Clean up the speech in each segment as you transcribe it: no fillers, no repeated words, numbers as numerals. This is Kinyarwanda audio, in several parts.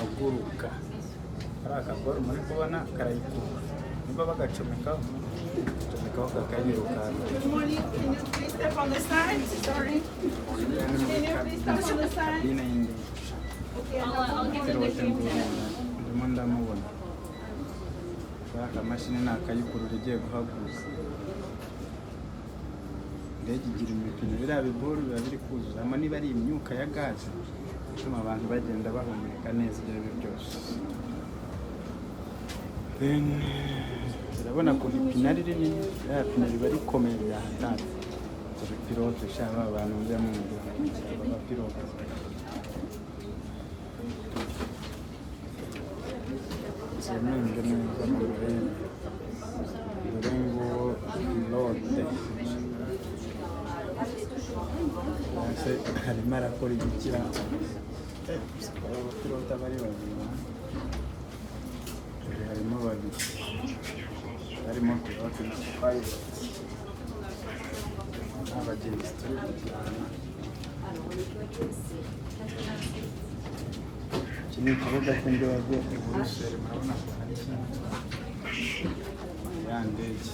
Irahaguruka. Kariya kaboro muri kubona karayikurura, niba bagacomekaho, gacomekaho kakayirukanka. Good morning. Can you please step on the side? Sorry. Can you please step on the side? Cabine y'indege. Okay. I'll give Pilote nguwo, ndimo ndamubona. Kariya kamashini ni akayikurura igiye guhaguruka. Indege igira imipine, biriya biboro biba biri kuzuzamo niba ari imyuka ya gaze ituma abantu bagenda bahumeka neza. Ibyo ari byo byose, then urabona ukuntu ipine ari rinini. Ririya pine riba rikomeye byahatari. Dore pilote sha, ba bantu mujya mwumva abapilote. Zoominge neza murebe. Dore nguwo pilote. Ese arimo arakora igikira? Abapilote aba ari babiri ba? Dore harimo babiri, harimo pilote na pilot n'abagenzi turi kujyana. Iki ni ikibuga cy'indege i Buruseli. Murabona ko ari kinini. Ya ndege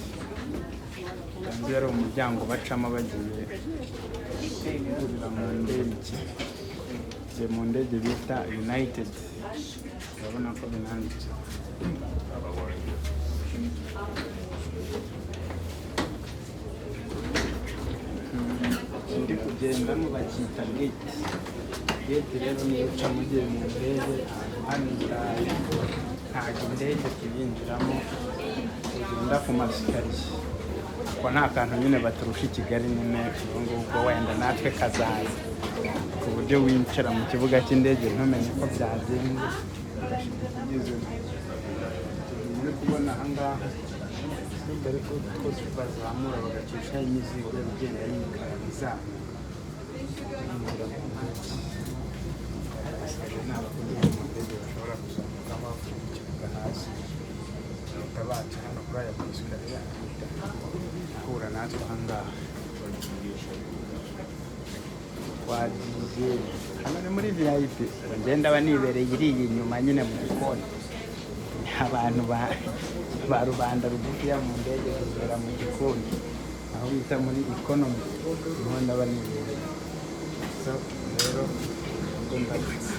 hanze yari umuryango bacamo bagiye kurira mu ndege. Tugiye mu ndege bita United, urabona ko binanditse. Ndi kugendamo bacyita gate. Gate rero niyo ucamo ugiye mu ndege. Hano i Burayi ntabwo indege tuyinjiramo ugenda ku masikariye, kuko nta kantu nyine baturusha i Kigali nyine. Ubu ngubwo wenda natwe kazaza ku buryo winjira mu kibuga cy'indege ntumenye ko byagenze, ugashiduka ugeze. Muri kubona aha ngaha, ariko ko bazamura bagacishaho imizigo igenda yikara izamuka yinjira mu ndege. Abasigaye ni abakozi bo mu ndege bashobora kuzamuka bavuye mu kibuga hasi, bahita baca hano kuri aya mayesikariye, ahita ahura natwe aha ngaha. Twagiye hano ni muri VIP. Ngenda aba nibereye iriya inyuma nyine mu gikoni. Abantu ba rubanda rugufiya mu ndege bibera mu gikoni, aho bita muri economy, niho ndaba nibereye. So rero ubwo ndabutse.